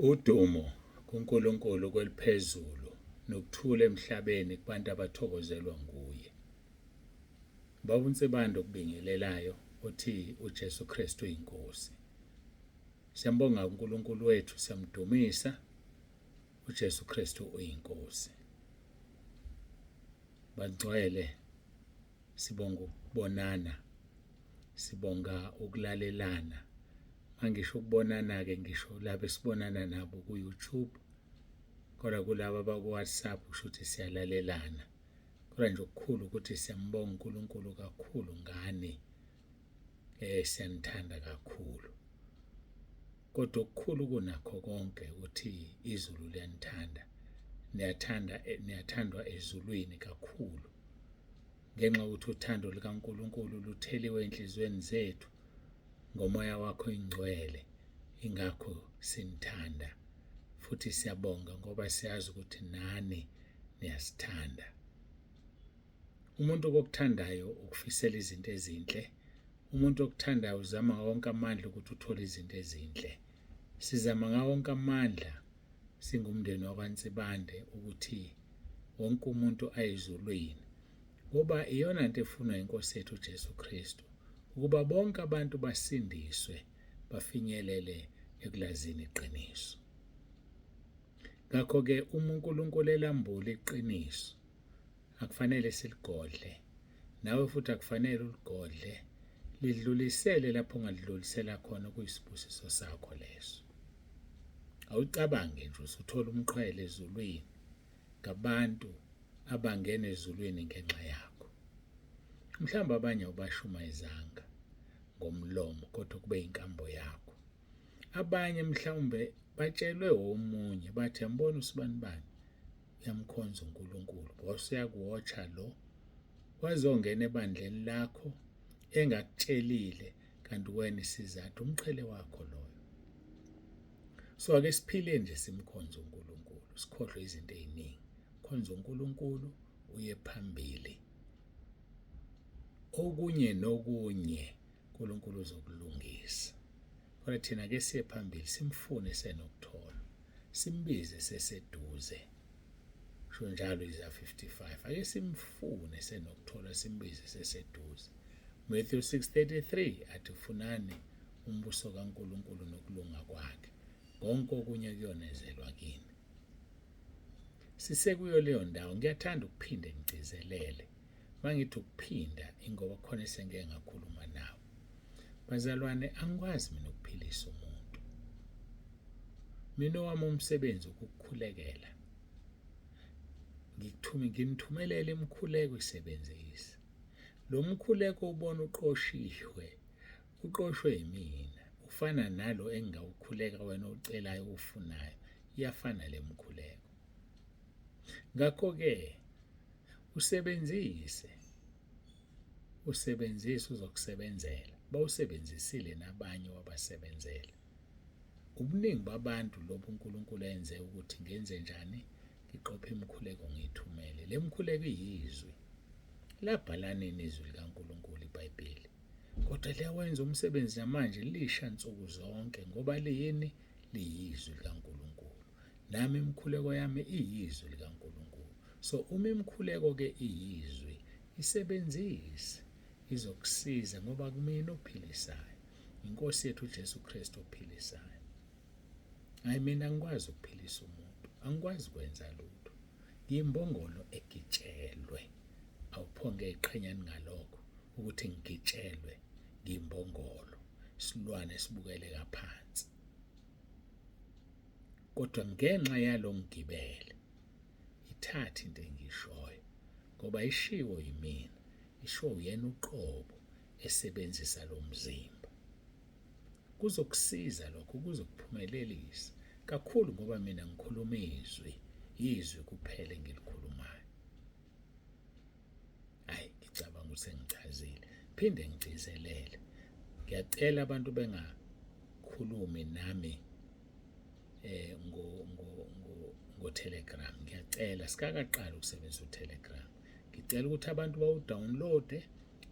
Udumo kuNkulunkulu kweliphezulu nokuthula emhlabeni kubantu abathokozelwa nguye. Baba uNsibande okubingelelayo othi uJesu Kristu uyinkosi. Siyambonga uNkulunkulu wethu, siyamdumisa uJesu Kristu uyinkosi. Bangcwele sibonga ukubonana, sibonga ukulalelana. Mangisho ukubonana-ke ngisho laba esibonana nabo ku-YouTube, kodwa kulaba abaku-WhatsApp kusho ukuthi siyalalelana. Kodwa nje okukhulu ukuthi siyambonga uNkulunkulu kakhulu ngani, siyanithanda kakhulu. Kodwa okukhulu kunakho konke ukuthi izulu liyanithanda, niyathanda, niyathandwa ezulwini kakhulu ngenxa yokuthi uthando lukaNkulunkulu lutheliwe enhliziyweni zethu ngomoya wakho ingcwele. Ingakho sinithanda futhi siyabonga ngoba siyazi ukuthi nani niyasithanda. Umuntu okuthandayo ukufisela izinto ezinhle. Umuntu okuthandayo uzama ngawo wonke amandla ukuthi uthole izinto ezinhle. Sizama ngawo wonke amandla singumndeni wakwaNsibande ukuthi wonke umuntu ayezulwini, ngoba iyona nto efunwa inkosi yethu uJesu Kristu, ukuba bonke abantu basindiswe bafinyelele ekulazini iqiniso. Ngakho-ke uma uNkulunkulu elambula iqiniso, akufanele siligodle, nawe futhi akufanele uligodle, lidlulisele lapho ungalidlulisela khona, kuyisibusiso sakho leso. Awucabange nje usuthola umqhele ezulwini ngabantu abangena ezulwini ngenxa yakho. Mhlawumbe abanye awubashumayezanga ngomlomo, kodwa kube inkambo yakho. Abanye mhlawumbe batshelwe omunye bathi yambona usibanibani uyamkhonza uNkulunkulu, ngoba lo wazongena ebandleni lakho engakutshelile, kanti wena isizathu umqhele wakho loyo. So ake siphile nje simkhonze uNkulunkulu, sikhohlwe izinto eziningi. Khonza uNkulunkulu uye phambili, okunye nokunye uNkulunkulu uzokulungisa. Kodwa thina ke siye phambili, simfune senokuthola, simbize seseduze. Sho njalo Isaiah 55, ake simfune senokuthola, simbize seseduze. Matthew 6:33 athi funani umbuso kaNkulunkulu nokulunga kwakhe, konke okunye kuyonezelwa kini. Sisekuyo leyo ndawo. Ngiyathanda ukuphinde ngigcizelele. Mangithi ukuphinda ingoba khona esengeke ngakhuluma nawe. Bazalwane, angikwazi mina ukuphilisa umuntu. Mina owami umsebenzi ukukukhulekela. Ngikuthume, nginithumelele imikhuleko isebenzise. Lo mkhuleko ubona uqoshiwe, uqoshwe yimina. Ufana nalo engingawukhuleka wena ocelayo ufunayo. Iyafana le mkhuleko. Ngakho-ke usebenzise, usebenzise uzokusebenzela. Bawusebenzisile nabanye wabasebenzela. Ubuningi babantu lobu uNkulunkulu enze ukuthi ngenze njani, ngiqophe imikhuleko ngiyithumele. Le mkhuleko iyizwi. Labhala nini izwi likaNkulunkulu iBhayibheli? Kodwa liyawenza umsebenzi namanje, lisha nsuku zonke, ngoba liyini? Liyizwi likaNkulunkulu. Nami imikhuleko yami iyizwi likaNkulunkulu. So uma imikhuleko ke iyizwi, isebenzise, izokusiza, ngoba kumina ophilisayo, inkosi yethu uJesu Kristu ophilisayo. Hayi, mina angikwazi ukuphilisa umuntu, angikwazi ukwenza lutho. Ngiyimbongolo egitshelwe. Awuphonge iqhenyani ngalokho ukuthi ngigitshelwe, ngiyimbongolo, isilwane esibukeleka phansi. Kodwa ngenxa yalo ngigibele, ithathe into engiyishoyo, ngoba ishiwo yimina, ishiwo uyena uqobo esebenzisa lo mzimba. Kuzokusiza lokho, kuzokuphumelelisa kakhulu, ngoba mina ngikhuluma izwi, izwi kuphela engilikhulumayo. Hayi, ngicabanga ukuthi sengichazile. Phinde ngigcizelele, ngiyacela abantu bengakhulumi nami ngo ngo ngo ngo Telegram. Ngiyacela, sikakaqala ukusebenzisa uTelegram. Ngicela ukuthi abantu bawudownloade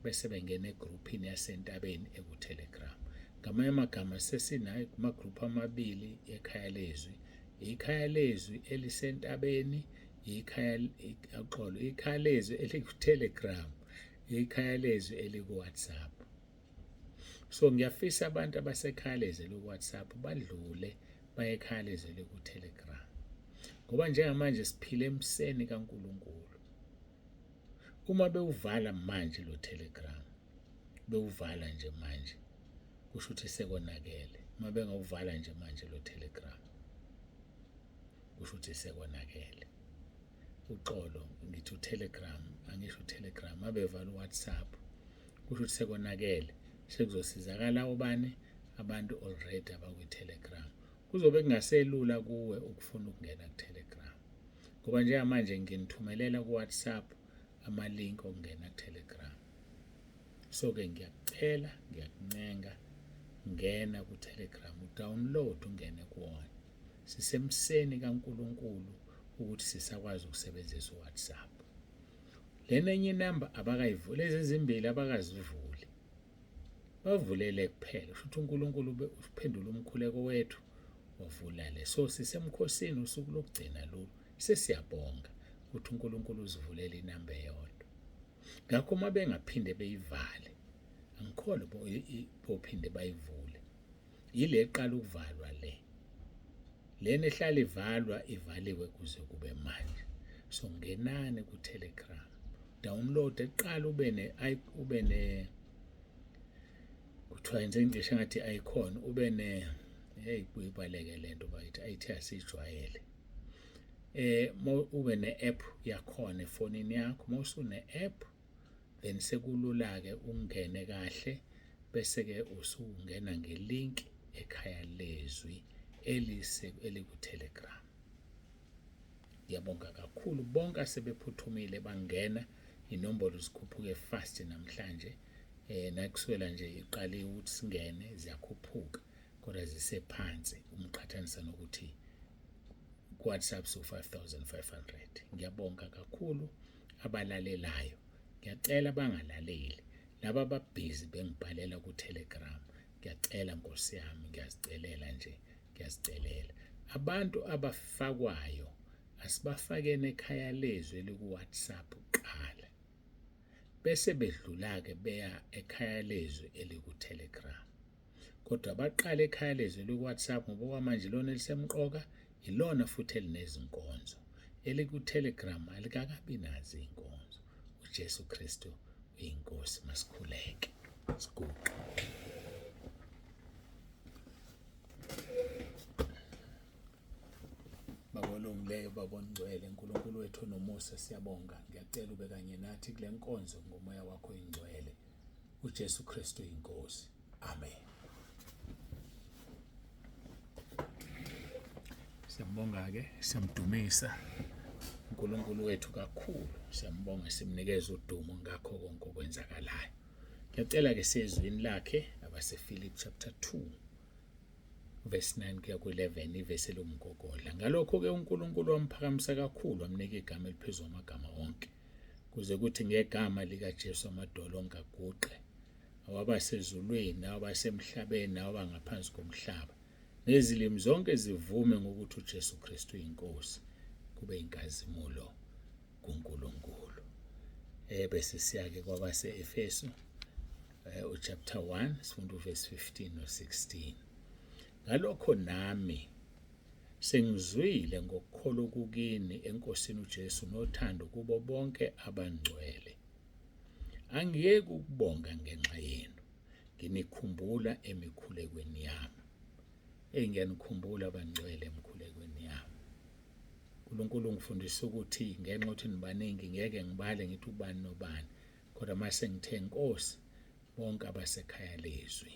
bese bengena egroupini yasentabeni ekuTelegram. Ngamanye amagama sesinayo kuma-group amabili ekhaya lezwi. Ikhaya lezwi elisentabeni, ikhaya uxolo, ikhaya lezwi eliku-Telegram, ikhaya lezwi eliku-WhatsApp. So ngiyafisa abantu abasekhaya lezwi eliku-WhatsApp badlule baye ekhaya lezwi eliku-Telegram. Ngoba njengamanje siphila emseni kaNkulunkulu. Uma bewuvala manje lo Telegram, bewuvala nje manje, kusho ukuthi sekonakele. Uma bengawuvala nje manje lo Telegram, kusho ukuthi sekonakele. Uxolo, ngithi uTelegram, angisho uTelegram, abevala uWhatsApp, kusho ukuthi sekonakele. Sekuzosizakala obani? Abantu already abakwi-Telegram. Kuzobe kungaselula kuwe ukufuna ukungena ku-Telegram, ngoba njengamanje nginithumelela ku-WhatsApp ama-link okungena ku-Telegram. So-ke ngiyakucela, ngiyakuncenga, ngena ku-Telegram, udownload ungene kuwona. Sisemseni kaNkulunkulu ukuthi sisakwazi ukusebenzisa uWhatsApp. Lena enye inamba abakayivuli, lezi ezimbili abakazivuli, bavulele kuphela. Kusho ukuthi uNkulunkulu uphendula umkhuleko wethu wavula le. So sisemkhosini, usuku lokugcina lolu. Sesiyabonga ukuthi uNkulunkulu uzivulele inamba eyodwa. Ngakho uma bengaphinde beyivale, angikholwa bophinde bayivule. Yile eqala ukuvalwa le. Lena ehlala ivalwa ivaliwe kuze kube manje. So ngenani ku-Telegram, download eqala ube ne ube ne kuthiwa yenze ngicishe ngathi icon, ube ne hey kuyibaleke lento bayithi ayithi asijwayele. Ube ne app yakhona efonini yakho. Mawusune app then sekulula ke ungene kahle, bese ke usungena ngelink ekhaya lezwi elise eliku Telegram. Ngiyabonga kakhulu bonke asebephuthumile bangena, inombolo zikhuphuke fast namhlanje. Nakusukela nje iqale ukuthi singene ziyakhuphuka, kodwa zisephansi umqhathanisa nokuthi ku-WhatsApp su 5500. Ngiyabonga kakhulu abalalelayo. Ngiyacela bangalaleli laba ababhizi bengibhalela ku-Telegram. Ngiyacela Nkosi yami, ngiyazicelela nje, ngiyazicelela. Abantu abafakwayo asibafakeni ekhaya lezwi eliku-WhatsApp kuqala, bese bedlula-ke beya ekhaya lezwi eliku-Telegram. Kodwa baqale ekhaya lezwi eliku-WhatsApp, ngoba okwamanje ilona elisemqoka, ilona futhi elinezinkonzo. Eliku-Telegram alikakabi nazo iy'nkonzo. uJesu Kristu uyiNkosi. Masikhuleke, siguqe. Baba olungileyo, Baba ongcwele, uNkulunkulu wethu onomusa, siyabonga. Ngiyacela ube kanye nathi kule nkonzo ngomoya wakho oyingcwele. uJesu Kristu iNkosi. Amen. Siyambonga-ke, siyamdumisa uNkulunkulu wethu kakhulu. Siyambonga, simnikeza udumo ngakho konke okwenzakalayo. Ngiyacela-ke sezwini lakhe abaseFilipi chapter 2 verse 9 kuya ku-11, ivesi elumgogodla. Ngalokho-ke uNkulunkulu wamphakamisa kakhulu, wamnika igama eliphezu kwamagama wonke, kuze kuthi ngegama likaJesu amadolo onke aguqe, awabasezulwini, awabasemhlabeni, nawabangaphansi komhlaba, nezilimi zonke zivume ngokuthi uJesu Kristu uyinkosi, kube inkazimulo kuNkulunkulu. Bese siya-ke kwabase-Efesu uchapter 1, sifunda uverse 15 no-16. Ngalokho nami sengizwile ngokukholwa kukini eNkosini uJesu nothando kubo bonke abangcwele, angiyeki ukubonga ngenxa yenu, nginikhumbula emikhulekweni yami. Eyi, ngiyanikhumbula abangcwele emkhulekweni yami. uNkulunkulu ungifundisa ukuthi ngenxa yokuthi nibaningi ngeke ngibale ngithi ubani nobani, kodwa mase ngithe Nkosi bonke abasekhaya lezwi,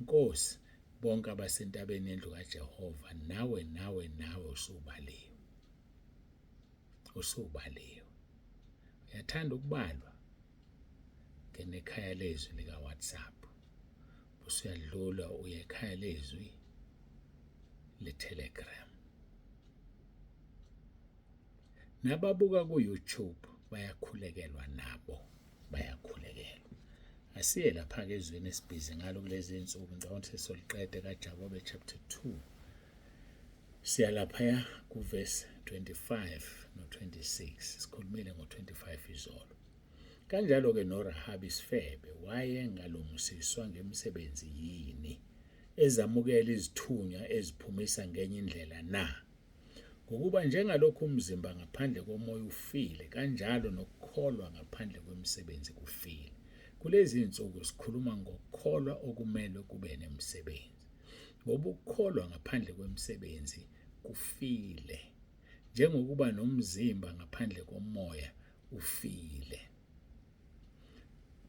Nkosi bonke abasentabeni yendlu kaJehova, nawe nawe nawe usubaliwe, usubaliwe. Uyathanda ukubalwa? Ngena ekhaya lezwi lika WhatsApp, usuyadlula uye ekhaya lezwi le Telegram. Nababuka ku YouTube bayakhulekelwa, nabo bayakhulekelwa. Asiye lapha-ke ezweni esibhizi ngalo kulezi zinsuku, ngicabanga ukuthi sesoliqede kaJakobe chapter 2. Siya laphaya kuvesi 25 no-26. Sikhulumile ngo-25 izolo. Kanjalo-ke noRahabi isifebe wayengalungisiswa ngemisebenzi yini, ezamukela izithunywa eziphumisa ngenye indlela na? Ngokuba njengalokhu umzimba ngaphandle komoya ufile, kanjalo nokukholwa ngaphandle kwemisebenzi kufile. Kulezi zinsuku sikhuluma ngokukholwa okumelwe kube nemisebenzi. Ngoba ukukholwa ngaphandle kwemisebenzi kufile, njengokuba nomzimba ngaphandle komoya ufile.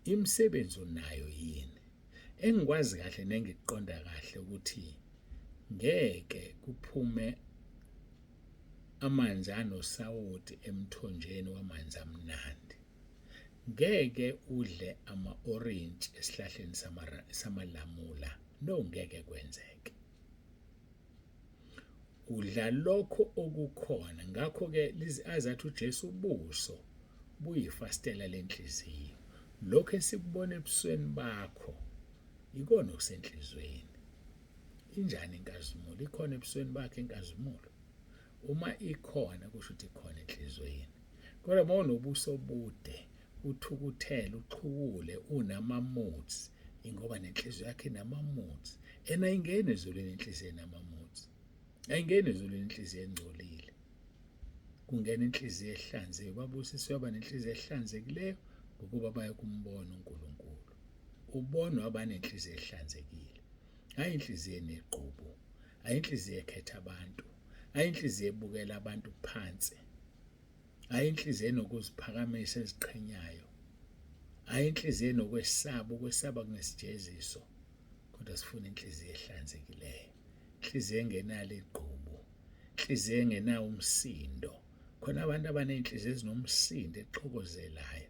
Imisebenzi unayo yini? Engikwazi kahle nengikuqonda kahle ukuthi ngeke kuphume amanzi anosawoti emthonjeni wamanzi amnandi. Ngeke udle ama-orintshi esihlahleni samalamula. No, ngeke kwenzeke. Udla lokho okukhona. Ngakho-ke azathi uJesu ubuso buyifastela lenhliziyo. Lokho esikubona ebusweni bakho ikona okusenhlizweni. Injani inkazimulo? Ikhona ebusweni bakhe inkazimulo. Uma ikhona kusho ukuthi ikhona enhlizweni. Kodwa uma unobuso obude, uthukuthele, uxhukule, unama-moods, ingoba nenhliziyo yakhe inama-moods. And ayingeni ezulwini inhliziyo enama-moods. Ayingeni ezulwini inhliziyo engcolile. Kungena inhliziyo ehlanzekiwe. Babusisiwe abanenhliziyo ehlanzekileyo ngokuba bayokumbona uNkulunkulu. Ubonwa abanenhliziyo ehlanzekile. Hayi inhliziyo enegqubu, hayi inhliziyo ekhetha abantu, hayi inhliziyo ebukela abantu phansi. Hayi inhliziyo enokuziphakamisa eziqhenyayo. Hayi inhliziyo enokwesaba, ukwesaba kunesijeziso. Kodwa sifuna inhliziyo ehlanzekileyo. Inhliziyo engenalo igqubu. Inhliziyo engenawo umsindo. Khona abantu abaney'nhliziyo ezinomsindo exokozelayo.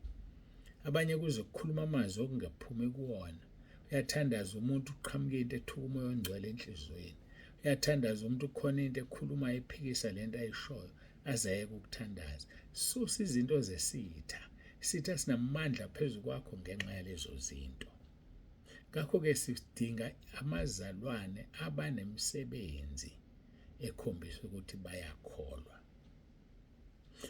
Abanye kuze kukhuluma amazwi okungaphumi kuwona. Uyathandaza umuntu uqhamuka into ethuka umoya ongcwele enhliziyweni. Uyathandaza umuntu kukhona into ekhulumayo ephikisa lento ayishoyo. Azayeke ukuthandaza. Susa izinto zesitha. Isitha sinamandla phezu kwakho ngenxa yalezo zinto. Ngakho-ke sidinga amazalwane abanemisebenzi ekhombisa ukuthi bayakholwa.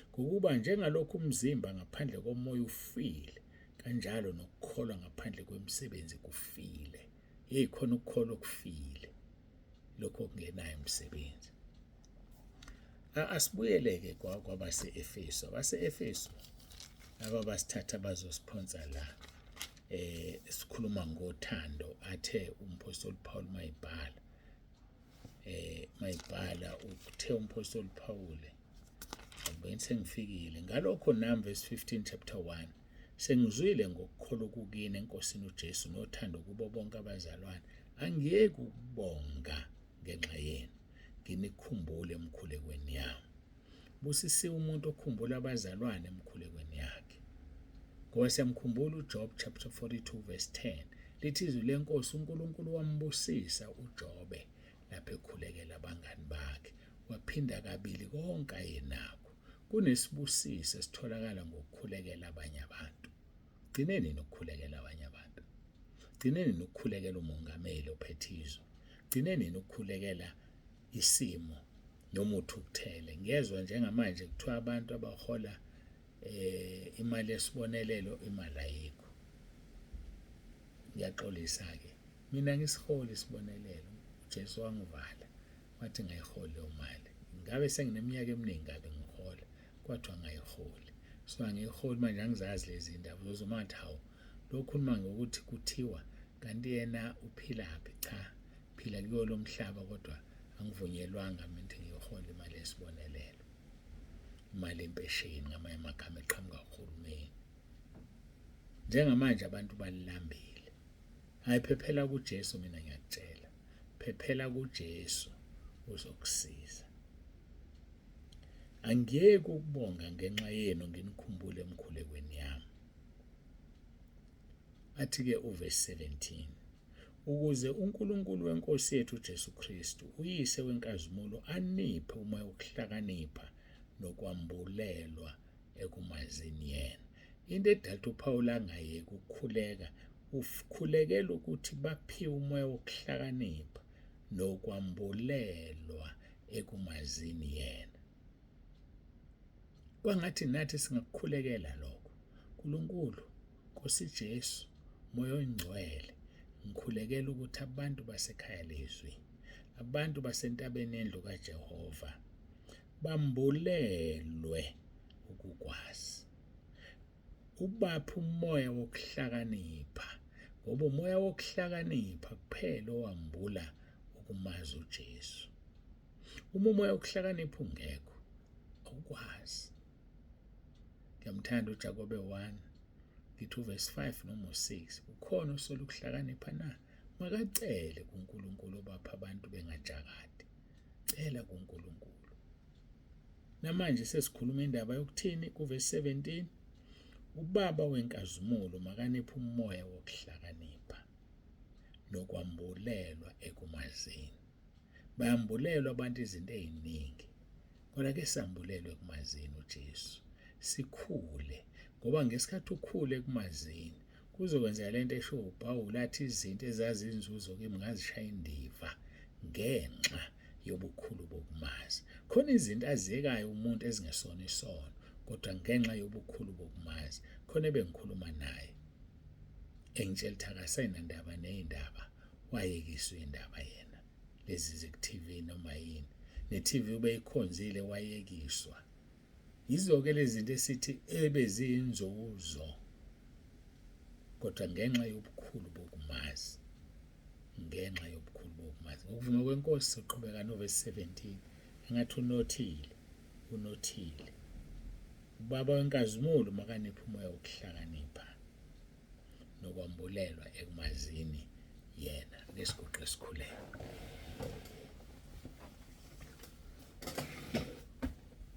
Ngokuba njengalokhu umzimba ngaphandle komoya ufile, kanjalo nokukholwa ngaphandle kwemisebenzi kufile. Hey, khona ukukholwa okufile, lokho okungenayo imisebenzi. Asibuyeleke kwabase-Efesu. Abase-Efesu laba basithatha bazosiphonsa la sikhuluma ngothando athe umphostoli Paul mayibhala mayibhala uthe umphostoli Paul ngibeni sengifikile ngalokho nami verse 15 chapter 1 sengizwile ngokukholwa kukini eNkosini uJesu nothando kubo bonke abazalwane angiyeki ukubonga ngenxa yenu nginikhumbule emkhulekweni yami. Busisiwe umuntu okhumbula abazalwane emkhulekweni yakhe. Ngoba siyamkhumbula uJob chapter 42 verse 10 lithi izwi lenkosi uNkulunkulu wambusisa uJobe lapho ekhulekela abangani bakhe waphinda kabili konke ayenakho. Kunesibusiso esitholakala ngokukhulekela abanye abantu. Gcineni nokukhulekela abanye abantu. Gcineni nokukhulekela umongameli ophethe izwe. Gcineni nokukhulekela isimo noma uthukuthele. Ngiyezwa njengamanje kuthiwa abantu abahola imali yesibonelelo imali ayikho. Ngiyaxolisa ke. Mina ngisiholi isibonelelo. uJesu wangivala wathi ngayiholi leyo mali. Ngabe sengineminyaka eminingi kabi ngihola kwathiwa ngayiholi. So angiyiholi manje angizazi lezi ndaba. Uzozwa ngathi hawu lokhuluma ngokuthi kuthiwa kanti yena uphilaphi. Cha, phila kuyo lo mhlaba kodwa angivunyelwanga mina ukuthi ngiyohola imali yesibonelelo, imali yempesheni ngamanye amagama eqhamuka kuhulumeni. Njengamanje abantu balilambile. Hayi, phephela kuJesu, mina ngiyakutshela, phephela kuJesu uzokusiza. Angiyeki ukubonga ngenxa yenu nginikhumbule emkhulekweni yami. Athi-ke uvesi 17 ukuze uNkulunkulu wenkosi yethu uJesu Kristu uyise wenkazimulo aniphe umoya wokuhlakanipha nokwambulelwa ekumazini yena. Into edala uPaul angayeki ukukhuleka Ukhulekela ukuthi baphiwe umoya wokuhlakanipha nokwambulelwa ekumazini yena. Kwangathi nathi singakukhulekela lokho. Nkulunkulu, Nkosi Jesu, Moya oNgcwele, ngikhulekela ukuthi abantu basekhaya lezwi, abantu basentabeni yendlu kaJehova bambulelwe ukukwazi. Ubaphe umoya wokuhlakanipha, ngoba umoya wokuhlakanipha kuphela owambula ukumazi uJesu. Uma umoya wokuhlakanipha ungekho, awukwazi. Ngiyamthanda uJakobe 1 ngithi uverse 5 noma u6, ukhona osola ukuhlakanipha na? Makacele kuNkulunkulu obapha abantu bengajakadi. Cela kuNkulunkulu. Namanje sesikhuluma indaba yokuthini kuverse 17? Ubaba wenkazimulo makaniphe umoya wokuhlakanipha nokwambulelwa ekumazini. Bayambulelwa abantu izinto eziningi, kodwa ke sambulelwe ekumazini uJesu, sikhule, ngoba ngesikhathi ukhule ekumazini kuzokwenzeka lento esho uPawulu athi izinto ezazinzuzo kimi ngazishaya indiva ngenxa yobukhulu bokumazi. Khona izinto aziyekayo umuntu ezingesona isono, kodwa ngenxa yobukhulu bokumazi. Khona ebengikhuluma naye engitshela ukuthi akasenandaba ney'ndaba, wayekiswa indaba yena lezi ziku-TV noma yini, ne-TV ubeyikhonzile wayekiswa. Yizo-ke lezi zinto esithi ebeziyinzuzo, kodwa ngenxa yobukhulu bokumazi, ngenxa yobukhulu bokumazi. Ngokuvuma kweNkosi soqhubeka novesi 17. Engathi unothile, unothile. Ubaba wenkazimulo makaniphe umoya wokuhlakanipha nokwambulelwa ekumazini yena. Ake siguqe sikhuleke.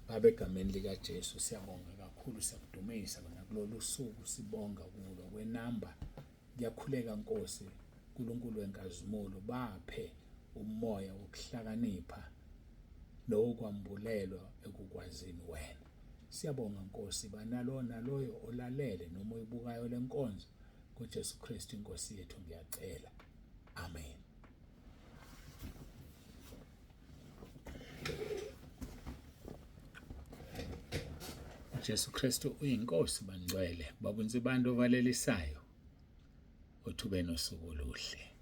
Baba, egameni likaJesu siyabonga kakhulu, siyakudumisa wena kulolu suku, sibonga ukuvulwa kwenamba. Ngiyakhuleka Nkosi uNkulunkulu wenkazimulo, baphe umoya wokuhlakanipha nowokwambulelwa ekukwazini wena. Siyabonga Nkosi, banalo naloyo olalele noma oyibukayo lenkonzo, ngoJesu Kristu iNkosi yethu ngiyacela. Amen. UJesu Kristu uyiNkosi bangcwele, babunzi bantu ovalelisayo, uthi ube nosuku oluhle.